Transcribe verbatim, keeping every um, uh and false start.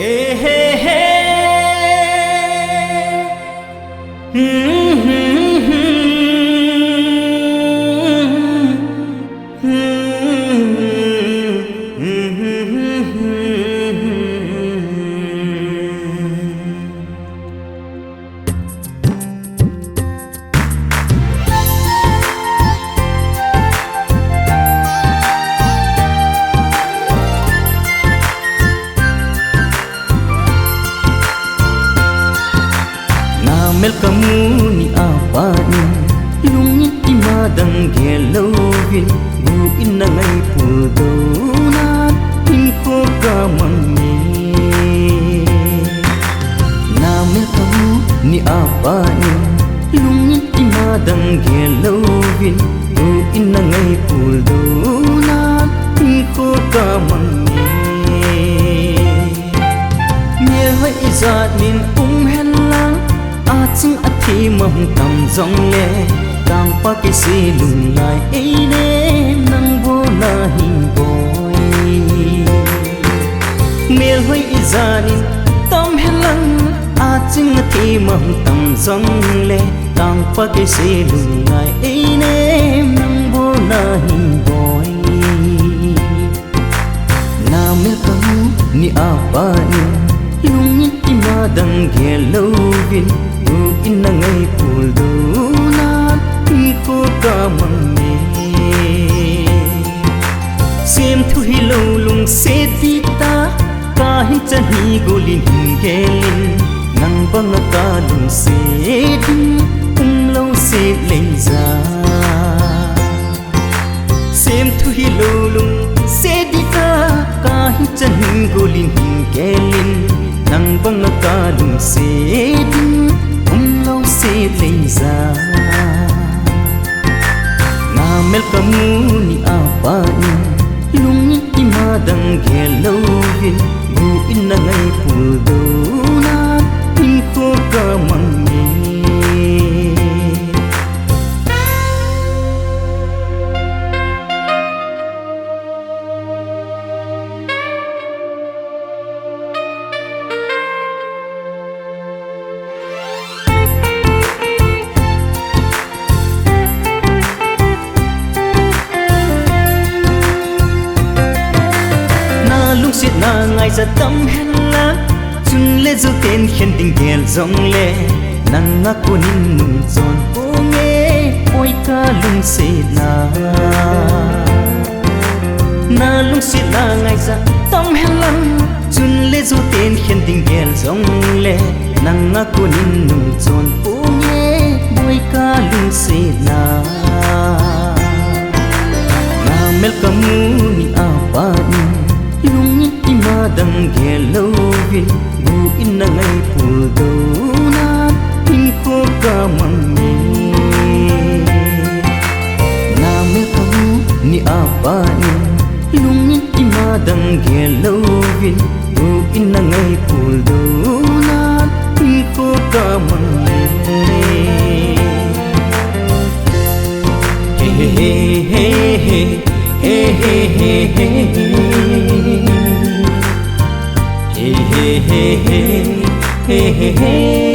Eh, he, he. Namel kamu ni apat in, lungin ima dang gel louvin, bu in na ngai pul donan, hinkho kamang e. Namel kamu ni apat in, lungin ima dang gel louvin, bu in na ngai pul donan, hinkho kamang e. Melhoi ijat in um henlang, aching athim ahung tam jongle, tangpa kisei lunglai einem, nang bou nahi boi. Melhoi ijat in tam henlang, aching athim ahung tam jongle, tangpa kisei lunglai einem, nang bou nahi boi. Namel kamu ni apat in, lungin ima dang gel louvin, bu in na ngai pul donan, hinkho kamang e. Semthu hilou lungset ding tah, kahin chan hi golin hin gelin, nang banga kalungset ding, umlou set lei ja. Semthu hilou lungset ding tah, kahin chan hi golin hin gelin, nang banga kalungset ding, umlou set lei ja. Namel kamu ni apat in, lungin ima dang gel louvin, bu in na ngai pul donan, hinkho kamang e. Na lungsetna ngaichat tam henlang, chunle jouten khen ding gel jongle, nanga konin nung chon ponge, boi kalungsetna. Na lungsetna ngaichat tam henlang, chunle jouten khen ding gel jongle, nanga konin nung chon ponge, boi kalungsetna. Namel kamu ni apat in, lungin ima dang gel louvin, bu in na ngai pul donan, hinkho kamang e. Namel kamu ni apat in, lungin ima dang gel louvin, bu in na ngai pul donan, hinkho kamang e. He, he, he, he, he. He, he, he, he, he. He, he, he, he. He, he, he.